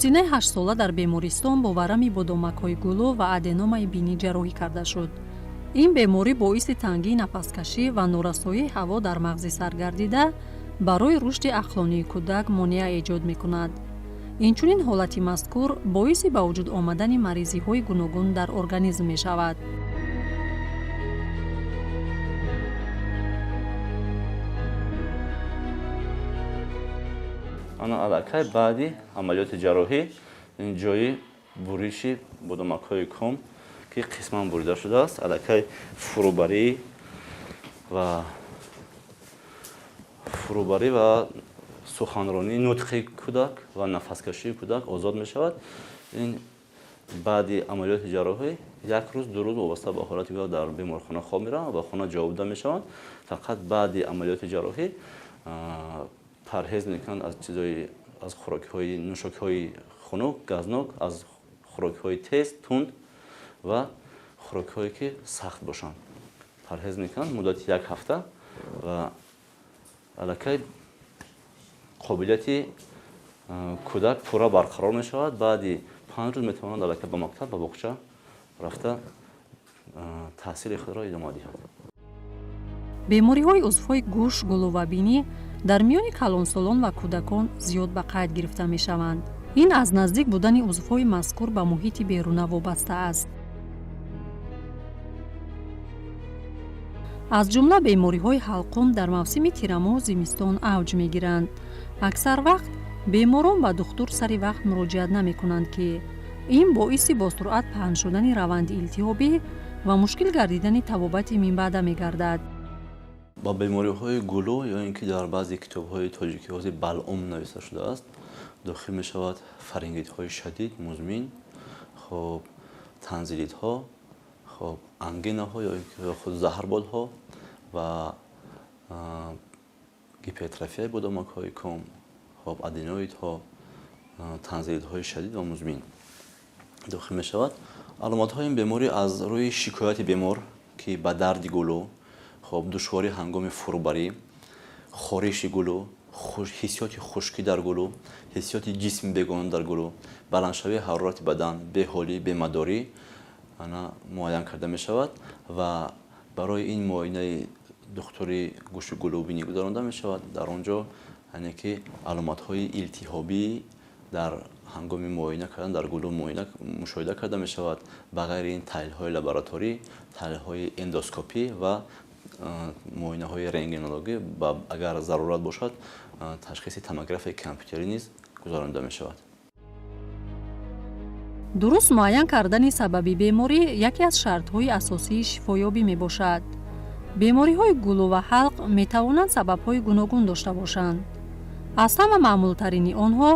Муҳсинаи 8-сола дар бемористон бо варами бодомакҳои гулӯ ва аденомаи бинӣ ҷарроҳӣ карда шуд. Ин беморӣ боиси тангии нафаскашӣ ва норасоии ҳаво дар мағзи сар гардида, барои рушди ақлонии кӯдак монеа эҷод мекунад. Инчунин ҳолати мазкур боиси ба вуҷуд омадани маризиҳои гуногун дар организм мешавад. Ана аллакай баъди амалиёти ҷарроҳӣ ин ҷои буриши бодомакҳои ком, ки қисман бурида шудааст, аллакай фурӯбарӣ ва суханронии, нутқи кӯдак ва нафаскашии кӯдак озод мешавад. Ин баъди амалиёти ҷарроҳӣ як рӯз, 2 рӯз, вобаста ба ҳолати кӯдак, дар беморхона хоб мераванд ва ба хона ҷавоб дода мешаванд. Фақат баъди амалиёти ҷарроҳӣ парҳез мекунанд аз чизои, аз хӯрокиҳои, нӯшокиҳои хунук, газнок, аз хӯрокиҳои тез, тунд ва хӯрокиҳое, ки сахт бошанд, парҳез мекунанд муддати як ҳафта ва аллакай қобилияти кӯдак пурра барқарор мешавад. Баъди 5 рӯз метавонанд аллакай ба мактаб, ба боғча рафта, таҳсили худро идома диҳад. Бемориҳои узвҳои гӯш, гулӯ ва бинӣ дар миёни калонсолон ва кӯдакон зиёд ба қайд гирифта мешаванд. Ин аз наздик будани узвҳои мазкур ба муҳити беруна вобаста аст. Аз ҷумла бемориҳои ҳалқум дар мавсими тирамоҳу зимистон авҷ мегиранд. Аксар вақт беморон ба духтур сари вақт муроҷиат намекунанд, ки ин боиси босуръат паҳн шудани раванди илтиҳобӣ ва мушкил гардидани табобати минбаъда мегардад. Ба бемориҳои гулӯ ё ин ки дар баъзе китобҳои тоҷикӣ ҳозир балъум нависта шудааст, дохил мешавад фарингитҳои шадид музмин, хоб, тонзиллитҳо, хоб, ангинаҳо ё худ заҳрбодҳо ва гипертрофияи бодомакҳои ком, хоб, аденоидҳо, тонзиллитҳои шадид ва музмин дохил мешавад. Аломатҳои ин беморӣ аз рӯи шикояти бемор, ки ба дарди гулӯ, хоб, душворӣ ҳангоми фурӯбарӣ, хориши гулӯ, ҳиссиёти хушкӣ дар гулӯ, ҳиссиёти ҷисми бегона дар гулӯ, баландшавии ҳарорати бадан, беҳолӣ, бемадорӣ муайян карда мешавад ва барои ин муоинаи духтури гӯшу гулӯ, бинӣ гузаронда мешавад. Дар он ҷо, яъне ки аломатҳои илтиҳобӣ дар ҳангоми муоина кардан дар гулӯ муоина мушоҳида карда мешавад. Ба ғайри ин, таҳлилҳои лабораторӣ, таҳлилҳои эндоскопӣ ва муоинаҳои рентгенологӣ ва агар зарурат бошад, ташхиси томографияи компютерӣ низ гузаронида мешавад. Дуруст муайян кардани сабаби беморӣ яке аз шартҳои асосии шифоёбӣ мебошад. Бемориҳои гулӯ ва ҳалқ метавонанд сабабҳои гуногун дошта бошанд. Аз ҳама маъмултарини онҳо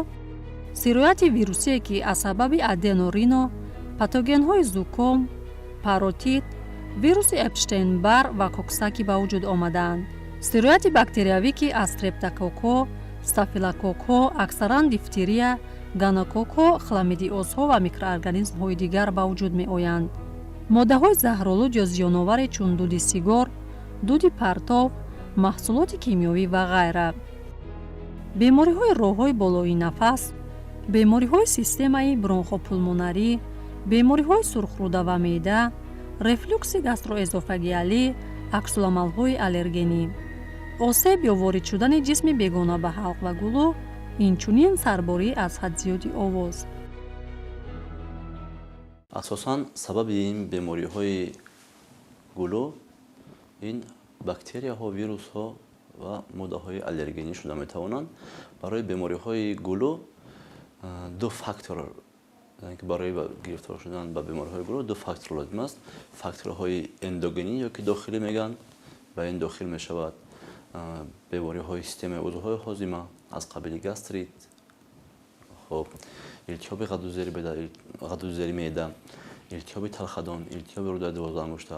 сирояти вирусие, ки аз сабаби адено, рино, патогенҳои зуком, паротит, вируси Эпштейн-Бар ва Коксаки ба вуҷуд омадаанд, сирояти бактериявӣ, ки аз стрептококкҳо, стафилококкҳо, аксаран дифтерия, гонококкҳо, хламидиозҳо ва микроорганизмҳои дигар ба вуҷуд меоянд, моддаҳои заҳролуд ё зиёноваре чун дуди сигор, дуди партов, маҳсулоти кимиёвӣ ва ғайра, бемориҳои роҳҳои болоии нафас, бемориҳои системаи бронхопулмонарӣ, бемориҳои сурхрӯда ва меъда, рефлюкси гастроэзофагеалӣ, аксуламалҳои аллергенӣ, осеб ё ворид шудани ҷисми бегона ба ҳалқ ва гулӯ, инчунин сарборӣ аз ҳад зиёди овоз. Асосан сабаби ин бемориҳои гулӯ ин бактерияҳо, вирусҳо ва моддаҳои аллергенӣ шуда метавонанд. Барои бемориҳои гулӯ ду фактор, ки барои гирифтор шудан ба бемориҳои гулӯ ду фактор лозим аст: факторҳои эндогенӣ ё ки дохилӣ мегӯянд, ба ин дохил мешавад бемориҳои системаи узвҳои ҳозима аз қабили гастрит, хоб, илтиҳоби ғадуди зери меъда, илтиҳоби талхадон, илтиҳоби рӯдаи 12-ангушта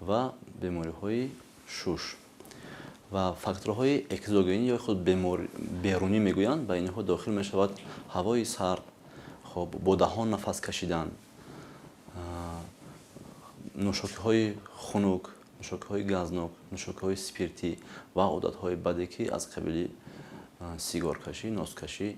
ва бемориҳои шуш, ва факторҳои экзогенӣ ё худ берунӣ мегӯянд, ба инҳо дохил мешавад ҳавои сард, хоб, бо даҳон нафас кашидан, нӯшокиҳои хунук, нӯшокиҳои газнок, нӯшокиҳои спиртӣ ва одатҳои баде, ки аз қабили сигоркашӣ, носкашӣ,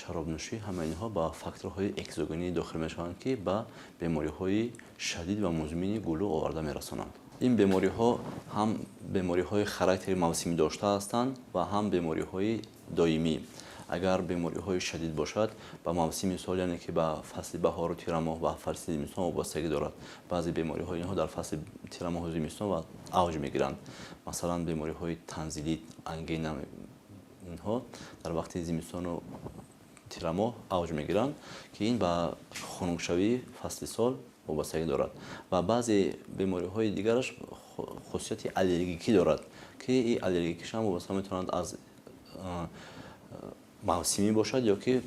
Шаробнӯшӣ, ҳамаи инҳо ба факторҳои экзогенӣ дохил мешаванд, ки ба бемориҳои шадид ва музмини гулӯ оварда мерасонанд. Ин бемориҳо ҳам бемориҳои характери мавсимӣ дошта ҳастанд ва ҳам бемориҳои доимӣ. Агар бемориҳои шадид бошад, ба мавсими сол, яъне ки ба фасли баҳору тирамоҳ ва фасли зимистон вобастагӣ дорад. Баъзе бемориҳои инҳо дар фасли тирамоҳу зимистон ва авҷ мегиранд. Масалан, бемориҳои танзилит, ангина, инҳо дар вақти зимистону тирамоҳ авҷ мегиранд, ки ин ба хунукшавии фасли сол вобастагӣ дорад. Ва баъзе бемориҳои дигараш хусусияти аллергикӣ дорад, ки ин аллергикишам вобаста метавонад аз мавсимӣ бошад ё ки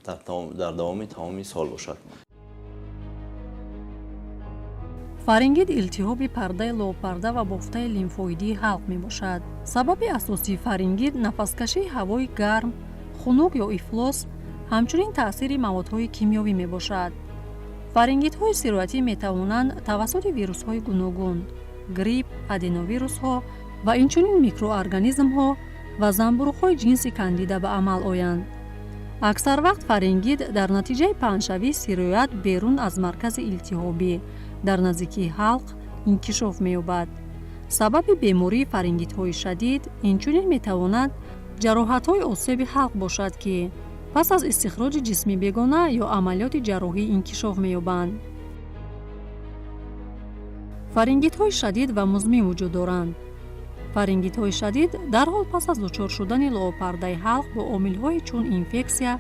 дар давоми тамоми сол бошад. Фарингит илтиҳоби пардаи лобпарда ва бофтаи лимфоидии ҳалқ мебошад. Сабаби асосии фарингит нафаскашии ҳавои гарм, хунук ё ифлос, ҳамчунин таъсири маводҳои кимиёвӣ мебошад. Фарингитҳои сироятӣ метавонанд тавассути вирусҳои гуногун, грипп, аденовирусҳо ва инчунин микроорганизмҳо ва занбуруғҳои ҷинси кандида ба амал оянд. Аксар вақт фарингит дар натиҷаи паҳншавии сироят берун аз маркази илтиҳобӣ дар наздикии ҳалқ инкишоф меёбад. Сабаби бемории фарингитҳои шадид инчунин метавонад ҷароҳатҳои осеби ҳалқ бошад, ки пас аз истихроҷи ҷисми бегона ё амалиёти ҷарроҳӣ инкишоф меёбанд. Фарингитҳои шадид ва музмин вуҷуд доранд. Фарингитҳои шадид дарҳол пас аз дучор шудани лоопардаи ҳалқ бо омилҳои чун инфексия,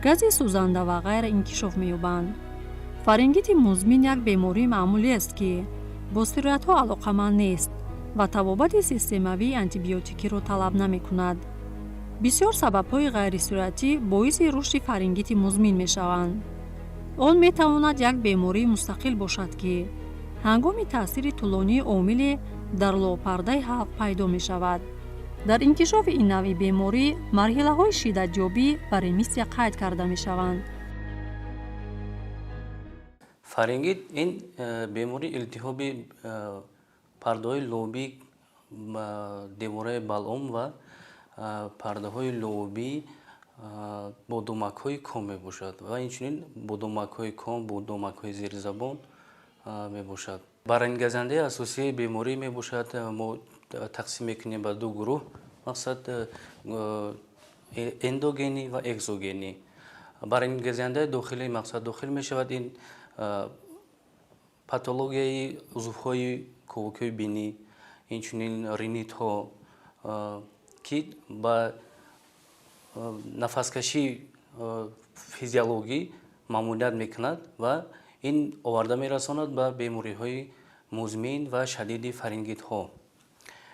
гази сӯзанда ва ғайра инкишоф меёбанд. Фарингити музмин як бемории маъмулиест, ки бо сироятҳо алоқаманд нест ва табобати системавии антибиотикиро талаб намекунад. Бисёр сабабҳои ғайрисироятӣ боиси рушди фарингити музмин мешаванд. Он метавонад як бемории мустақил бошад, ки ҳангоми таъсири тӯлонии омиле дар лоопардаи ҳалқ пайдо мешавад. Дар инкишофи ин навъи беморӣ марҳилаҳои шиддатёбӣ ва ремиссия қайд карда мешаванд. Фарингит ин бемории илтиҳоби пардаҳои лобӣ, девораи балъом ва пардаҳои лобӣ бодомакҳои ком мебошад ва инчунин бодомакҳои ком, бодомакҳои зери забон мебошад. Барангезандаи асосии беморӣ мебошад, мо тақсим мекунем ба ду гурӯҳ, мақсад эндогенӣ ва экзогенӣ. Барангезандаи дохилӣ мақсад дохил мешавад ин патологияи узвҳои ковокиҳои бинӣ, инчунин ринитҳо, ки ба нафаскашии физиологӣ мамуният мекунад ва ин оварда мерасонад ба бемориҳои музмин ва шадиди фарингитҳо.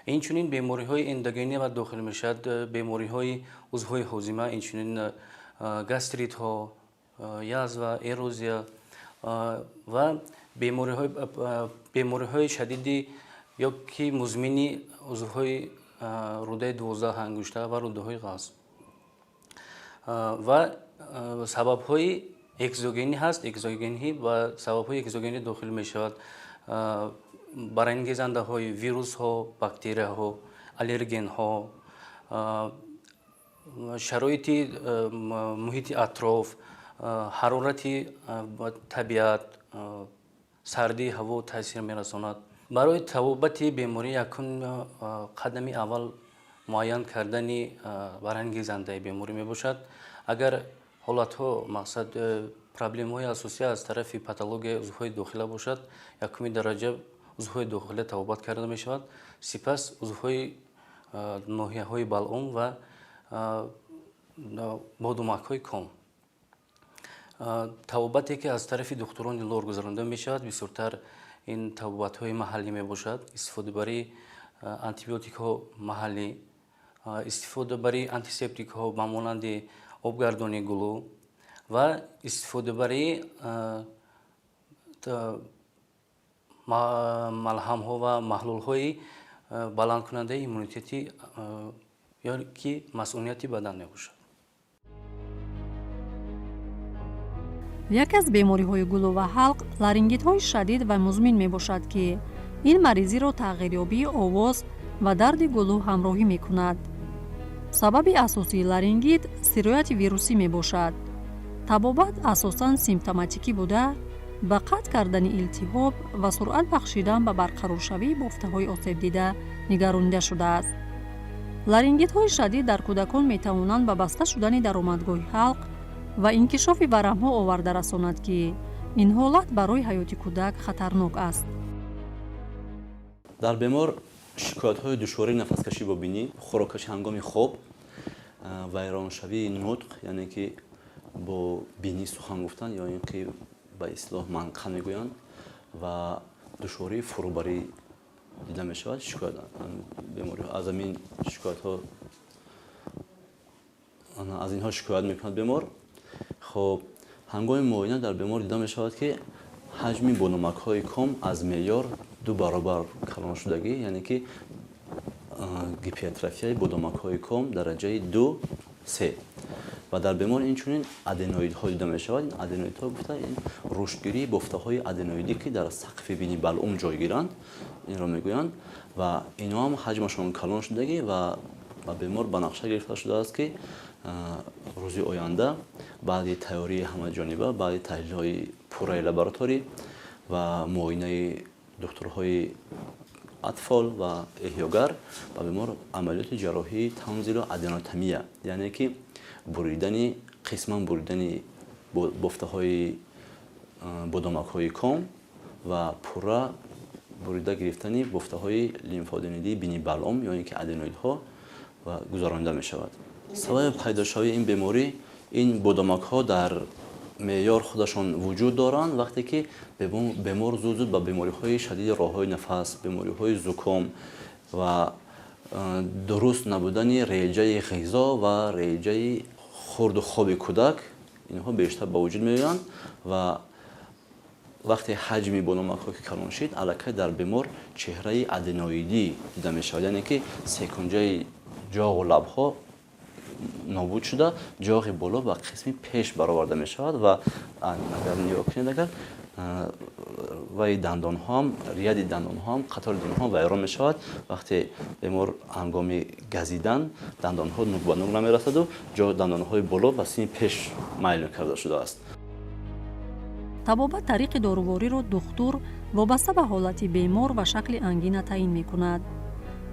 Инчунин бемориҳои эндогенӣ ва дохил мешавад бемориҳои узвҳои ҳозима, инчунин гастритҳо, язва, эрозия ва бемориҳои шадиди ё ки музмини узвҳои рӯдаи 12 ангушта ва рӯдаҳои ғафз. Ва сабабҳои экзогенӣ ҳаст. Экзогенӣ ба сабабҳои экзогенӣ дохил мешавад барангезандаҳои вирусҳо, бактерияҳо, аллергенҳо, шароити муҳити атроф, ҳарорати табиат, сардии ҳаво таъсир мерасонад. Барои табобати беморӣ якум қадами аввал муайян кардани барангезандаи беморӣ мебошад. Агар ҳолатҳо мақсад проблемаҳои асосӣ аз тарафи патологияи узвҳои дохила бошад, якуми дараҷа узвҳои дохила табобат карда мешавад, сипас узвҳои ноҳияҳои балъом ва бодумакҳои ком. Табобате ки аз тарафи духтурони лор гузаронида мешавад, бисёртар ин табобатҳои маҳаллӣ мебошад, истифодабарии антибиотикҳо маҳаллӣ, истифодабарии антисептикҳо ба монанди обгардони гулӯ ва истифодабарии малҳамҳо ва маҳлулҳои баландкунандаи иммунитети ё ки масунияти бадан мебошад. Яке аз бемориҳои гулӯ ва ҳалқ ларингитҳои шадид ва музмин мебошад, ки ин маризиро тағйирёбии овоз ва дарди гулӯ ҳамроҳӣ мекунад. Сабаби асосии ларингит Сирояти вирусӣ мебошад. Табобат асосан симптоматикӣ буда, ба қатъ кардани илтиҳоб ва суръат бахшидан ба барқароршавии бофтаҳои осебдида нигаронида шудааст. Ларингитҳои шадид дар кӯдакон метавонанд ба баста шудани даромадгоҳи ҳалқ ва инкишофи варамҳо оварда расонад, ки ин ҳолат барои ҳаёти кӯдак хатарнок аст. Дар бемор шикоятҳои душвории нафаскашӣ бо бинӣ, хӯроккашӣ ҳангоми хоб, вайроншавии нутқ, яъне ки бо бинӣ сухан гуфтан ё ин ки ба истилоҳ манқа мегӯянд, ва душвории фурӯбарӣ дида мешавад. Шикоят беморӣ аз ҳамин шикоятҳо, аз инҳо шикоят мекунад бемор. Хоб, ҳангоми муоина дар бемор дида мешавад, ки ҳаҷми бономакҳои ком аз меъёр 2 баробар калоншудагӣ, яъне ки гипертрофияи бодомакҳои ком дараҷаи 2-3, ва дар бемор инчунин аденоидҳо дида мешавад. Ин аденоидҳо гуфта ин рушдгирии бофтаҳои аденоидӣ, ки дар сақфи бини балъум ҷойгиранд, инро мегӯянд, ва инҳо ҳам ҳаҷмашон калон шудагӣ, ва ба бемор ба нақша гирифта шудааст, ки рӯзи оянда баъди тайёрии ҳамаҷониба, баъди таҳлилҳои пурраи лабораторӣ ва муоинаи духтурҳои атфол ва эҳёгар ба бемор амалиёти ҷарроҳии танзилу аденотомия, яъне ки буридани, қисман буридани бофтаҳои бодомакҳои ком ва пурра бурида гирифтани бофтаҳои лимфоденидии бини балъум ё ин ки аденоидҳо ва гузаронида мешавад. Сабаби пайдошавии ин беморӣ ин бодомакҳо дар меъёр худашон вуҷуд доранд, вақте ки бемор зуд-зуд ба бемориҳои шадиди роҳҳои нафас, бемориҳои зуком ва дуруст набудани реҷаи ғизо ва реҷаи хурду хоби кӯдак, инҳо бештар ба вуҷуд меоянд, ва вақте ҳаҷми бодомакҳо ки калон шид, аллакай дар бемор чеҳраи аденоидӣ дида мешавад, яъне ки секунҷаи ҷоғу лабҳо нобуд шуда, ҷоғи боло ба қисми пеш бароварда мешавад, ва агар нигоҳ кунед, агар вай дандонҳоам, рияди дандонҳоам, қатори дандонҳо вайрон мешавад. Вақте бемор ҳангоми газидан дандонҳо нук ба нук намерасаду ҷо дандонҳои боло ба сини пеш майл карда шудааст. Табобат тариқи дорувориро духтур вобаста ба ҳолати бемор ва шакли ангина таъин мекунад.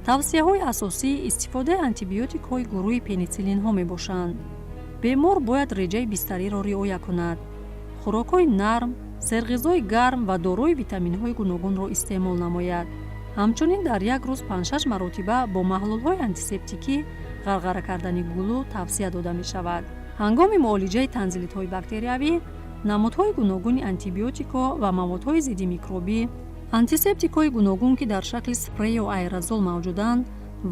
Тавсияҳои асосӣ истифодаи антибиотикҳои гурӯҳи пенициллинҳо мебошанд. Бемор бояд реҷаи бистариро риоя кунад, хӯрокҳои нарм, серғизои гарм ва дорои витаминҳои гуногунро истеъмол намояд. Ҳамчунин дар як рӯз 5-6 маротиба бо маҳлулҳои антисептикӣ ғарғара кардани гулӯ тавсия дода мешавад. Ҳангоми муолиҷаи танзилитҳои бактериявӣ намудҳои гуногуни антибиотикҳо ва маводҳои зидди микробӣ, антисептикҳои гуногун, ки дар шакли спрей ё аэрозол мавҷуданд,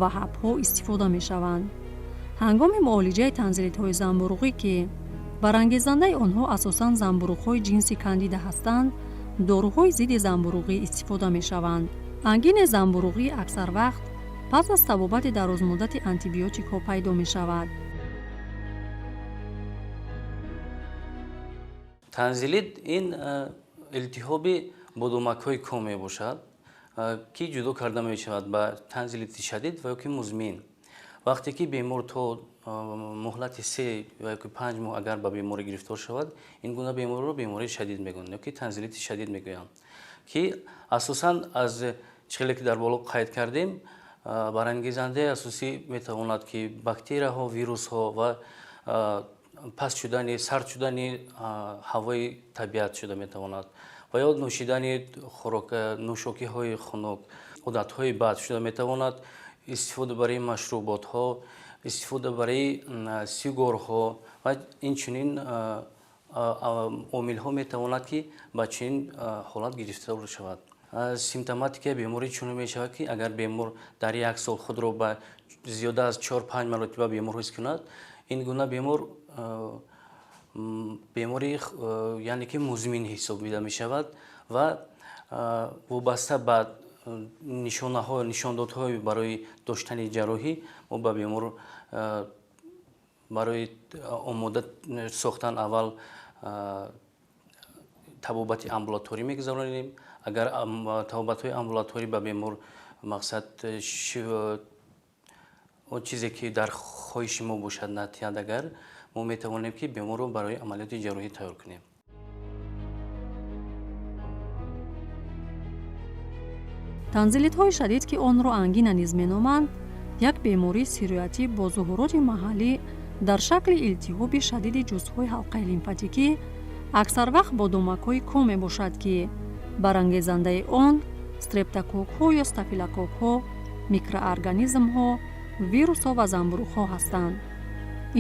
ва ҳабҳо истифода мешаванд. Ҳангоми муолиҷаи танзилитҳои занбуруғӣ, ки барангезандаи онҳо асосан занбуруғҳои ҷинси кандида ҳастанд, доруҳои зидди занбуруғӣ истифода мешаванд. Ангини занбуруғӣ аксар вақт пас аз табобати дарозмуддати антибиотикҳо пайдо мешавад. Танзилит ин илтиҳоби бодомакҳои ком мебошад, ки ҷудо карда мешавад ба танзилити шадид ва ёки музмин. Вақте ки бемор то муҳлати 3 ва ёки 5 моҳ агар ба беморӣ гирифтор шавад, ин гуна бемориро бемории шадид мегӯянд ёки танзилити шадид мегӯянд, ки асосан аз чӣ хеле ки дар боло қайд кардем, барангезандаи асосӣ метавонад ки бактерияҳо, вирусҳо ва паст шудани, сард шудани ҳавои табиат шуда метавонад, ва ё нӯшидани хӯрок, нӯшокиҳои хунук, одатҳои бад шуда метавонад, истифода барои машруботҳо, истифода барои сигорҳо ва инчунин омилҳо метавонад, ки ба чунин ҳолат гирифтор шавад. Симптоматикаи беморӣ чунин мешавад, ки агар бемор дар як сол худро ба зиёда аз 4-5 маротиба бемор ҳис кунад, ин гуна бемор бемори, яъне ки музмин ҳисобида мешавад, ва вобаста ба нишонаҳо, нишондодҳои барои доштани ҷарроҳӣ мо ба бемор барои омода сохтан аввал табобати амбулаторӣ мегузаронем. Агар табобатҳои амбулаторӣ ба бемор мақсад Он чизе ки дар хоҳиши мо бошад натиҳад, агар мо метавонем ки беморро барои амалиёти ҷарроҳӣ тайёр кунем. Танзилитҳои шадид, ки онро ангина низ меноманд, як бемории сироятӣ бо зуҳуроти маҳаллӣ дар шакли илтиҳоби шадиди ҷузъҳои ҳалқаи лимфатикӣ, аксар вақт бо домакҳои ком мебошад, ки барангезандаи он стрептококкҳо ё стафилококкҳо, микроорганизмҳо, вирусҳо ва занбурӯғҳо ҳастанд.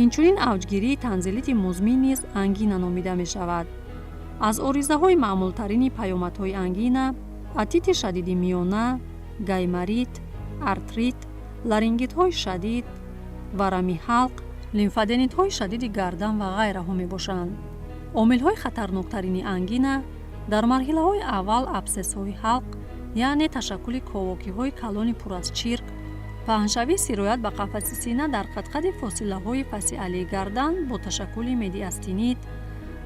Инчунин авҷгирии танзилити музмин низ ангина номида мешавад. Аз оризаҳои маъмултарини паёмадҳои ангина отити шадиди миёна, гайморит, артрит, ларингитҳои шадид, варами ҳалқ, лимфаденитҳои шадиди гардан ва ғайраҳо мебошанд. Омилҳои хатарноктарини ангина дар марҳилаҳои аввал абсцессҳои ҳалқ, яъне ташаккули ковокиҳои калони пур аз чирк, паҳншавии сироят ба қафаси сина дар қадқади фосилаҳои фасиалии гардан бо ташаккули медиастинит,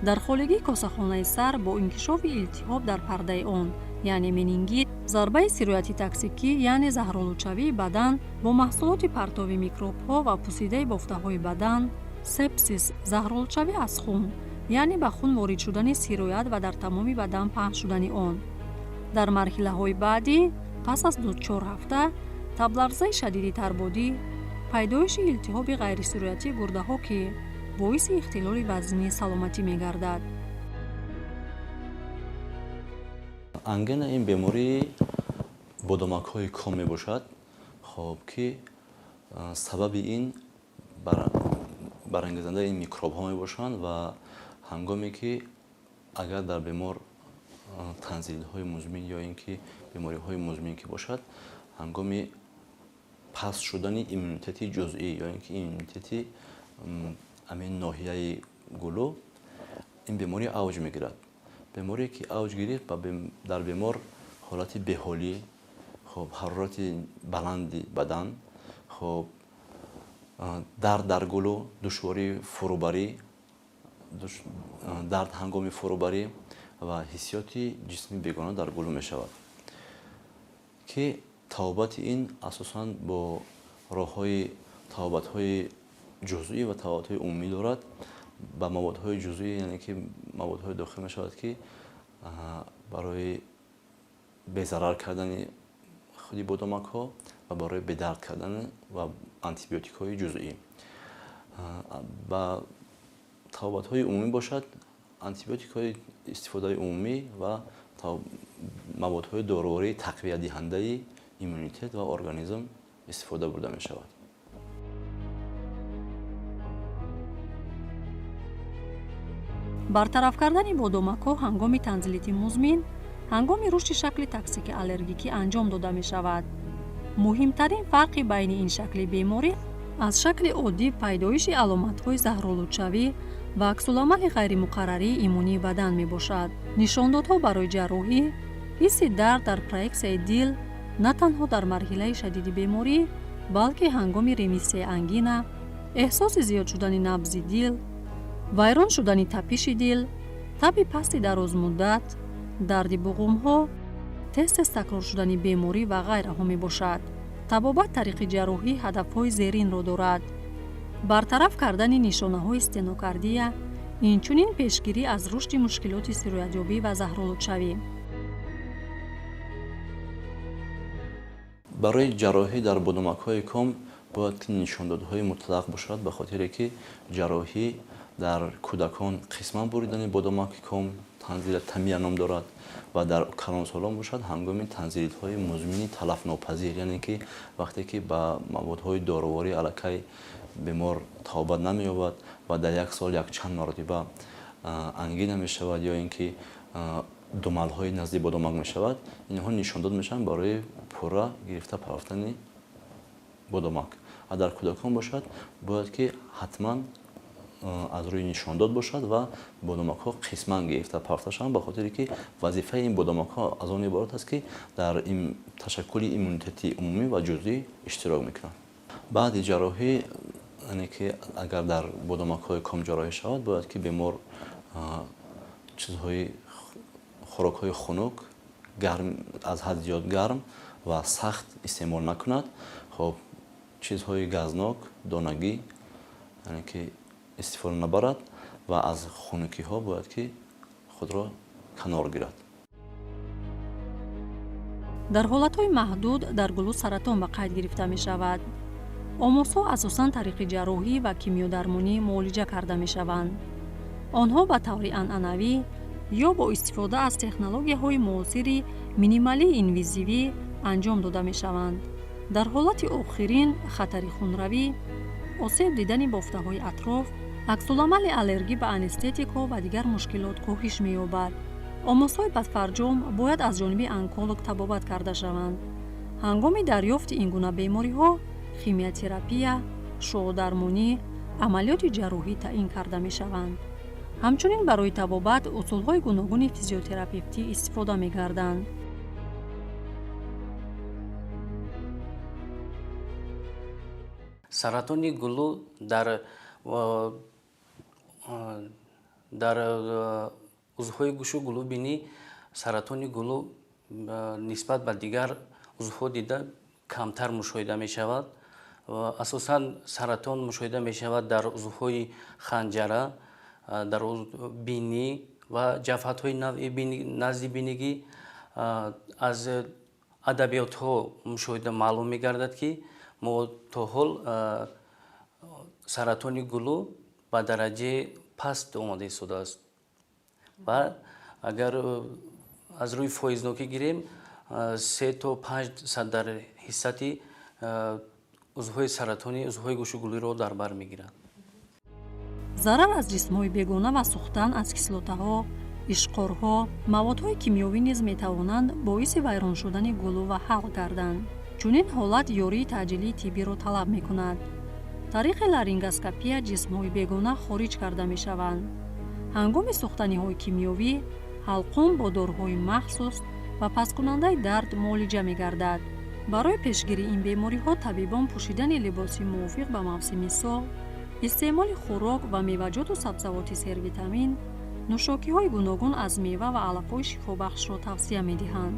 дар холигии косахонаи сар бо инкишофи илтиҳоб дар пардаи он, яъне менингит, зарбаи сирояти токсикӣ, яъне заҳролудшавии бадан бо маҳсулоти партови микробҳо ва пусидаи бофтаҳои бадан, сепсис, заҳролудшавӣ аз хун, яъне ба хун ворид шудани сироят ва дар тамоми бадан паҳн шудани он. Дар марҳилаҳои баъдӣ, пас аз 2-4 ҳафта, табларзаи шадиди тарбодӣ, пайдоиши илтиҳоби ғайрисироятии гурдаҳо, ки боиси ихтилоли вазнии саломатӣ мегардад. Ангина ин бемории бодомакҳои ком мебошад, хоб ки сабаби ин барангезандаи ин микробҳо мебошанд ва ҳангоме ки агар дар бемор танзилҳои музмин ё ин ки бемориҳои музмин ки бошад, ҳангоми паст шудани иммунитети ҷузъӣ ё ин ки иммунитети ҳамин ноҳияи гулӯ, ин беморӣ авҷ мегирад. Беморие ки авҷ гирифт, дар бемор ҳолати беҳолӣ, хоб ҳарорати баланди бадан, хоб дард дар гулӯ, душвории фурӯбарӣ, дард ҳангоми фурӯбарӣ ва ҳиссиёти ҷисми бегона дар гулӯ мешавад, ки табобати ин асосан бо роҳҳои табобатҳои ҷузъӣ ва табобатҳои умумӣ дорад. Ба маводҳои ҷузъӣ, яъне ки маводҳое дохил мешавад, ки барои безарар кардани худи бодомакҳо ва барои бедард кардан ва антибиотикҳои ҷузъӣ. Ба табобатҳои умумӣ бошад, антибиотикҳои истифодаи умумӣ ва маводҳои дорувории тақвиятдиҳандаи иммунитет ва организм истифода бурда мешавад. Бартараф кардани бодомакҳо ҳангоми танзилити музмин, ҳангоми рушди шакли токсики аллергикӣ анҷом дода мешавад. Муҳимтарин фарқи байни ин шакли беморӣ аз шакли оддӣ пайдоиши аломатҳои заҳролудшавӣ ва аксуламали ғайримуқаррарии иммунии бадан мебошад. Нишондодҳо барои ҷарроҳӣ, ҳисси дард дар проексияи дил на танҳо дар марҳилаи шадиди беморӣ, балки ҳангоми ремиссияи ангина, эҳсоси зиёд шудани набзи дил, вайрон шудани тапиши дил, таби пасти дарозмуддат, дарди буғумҳо, тез-тез такрор шудани беморӣ ва ғайраҳо мебошад. Табобат тариқи ҷарроҳӣ ҳадафҳои зеринро дорад: бартараф кардани нишонаҳои стенокардия, инчунин пешгирӣ аз рушди мушкилоти сироятёбӣ ва заҳролудшавӣ. Барои ҷарроҳӣ дар бодомакҳои ком бояд ки нишондодҳои мутлақ бошад, ба хотире ки ҷарроҳӣ дар кӯдакон қисман буридани бодомаки ком танзилотомия ном дорад ва дар калонсолон бошад ҳангоми танзилитҳои музмини талафнопазир, яъне ки вақте ки ба маводҳои доруворӣ аллакай бемор табобат намеёбад ва дар як сол якчанд маротиба ангина мешавад ё ин ки думалҳои назди бодомак мешавад, инҳо нишондод мешаванд барои пурра гирифта партофтани бодомак. Ва дар кӯдакон бошад бояд ки ҳатман аз рӯи нишондод бошад ва бодомакҳо қисман гирифта партофта шаванд, ба хотире ки вазифаи ин бодомакҳо аз он иборат аст, ки дар ташаккули иммунитети умумӣ ва ҷузъӣ иштирок мекунанд. Баъди ҷарроҳӣ, яъне ки агар дар бодомакҳои ком ҷарроҳӣ шавад, бояд ки бемор чизҳои хӯрокҳои хунук, гарм, аз ҳад зиёд гарм ва сахт истеъмол накунад. Чизҳои газнок, донагӣ, яъне ки истифода набарад ва аз хунукиҳо бояд ки худро канор гирад. Дар ҳолатҳои маҳдуд дар гулӯ саратон ба қайд гирифта мешавад. Омосҳо асосан тариқи ҷарроҳӣ ва кимиёдармонӣ муолиҷа карда мешаванд. Онҳо ба таври анъанавӣ ё бо истифода аз технологияҳои муосири минималии инвазивӣ анҷом дода мешаванд. Дар ҳолати охирин хатари хунравӣ, осеб дидани бофтаҳои атроф, аксуламали аллергӣ ба анестетикҳо ва дигар мушкилот коҳиш меёбад. Омосҳои бадфарҷом бояд аз ҷониби онколог табобат карда шаванд. Ҳангоми дарёфти ин гуна бемориҳо химиотерапия, шуъодармонӣ, амалиёти ҷарроҳӣ таъин карда мешаванд. Ҳамчунин барои табобат усулҳои гуногуни физиотерапевтӣ истифода мегарданд. Саратони гулӯ дар узвҳои гӯшу гулӯ бинӣ саратони гулӯ нисбат ба дигар узвҳо дида камтар мушоҳида мешавад. Асосан саратон мушоҳида мешавад дар узвҳои ханҷара, дар бинӣ ва ҷафатҳои навъи назди бинигӣ. Аз адабиётҳо мушоҳида маълум мегардад, ки мо то ҳол саратони гулӯ ба дараҷаи паст омада истодааст ва агар аз рӯи фоизнокӣ гирем, 3 то 5 дар ҳиссати узвҳои саратони узвҳои гӯшу гулӯро дар бар мегирад. Зарар аз ҷисмҳои бегона ва сӯхтан аз кислотаҳо, ишқорҳо, маводҳои кимиёвӣ низ метавонанд боиси вайрон шудани гулӯ ва ҳалқ гарданд. Чунин ҳолат ёрии таъҷилии тиббиро талаб мекунад. Тариқи ларингоскопия ҷисмҳои бегона хориҷ карда мешаванд. Ҳангоми сӯхтаниҳои кимиёвӣ ҳалқум бо доруҳои махсус ва пасткунандаи дард муолиҷа мегардад. Барои пешгирии ин бемориҳо табибон пӯшидани либоси мувофиқ ба мавсими сол, истеъмоли хӯрок ва меваҷоту сабзавоти сервитамин, нӯшокиҳои гуногун аз мева ва алафҳои шифобахшро тавсия медиҳанд.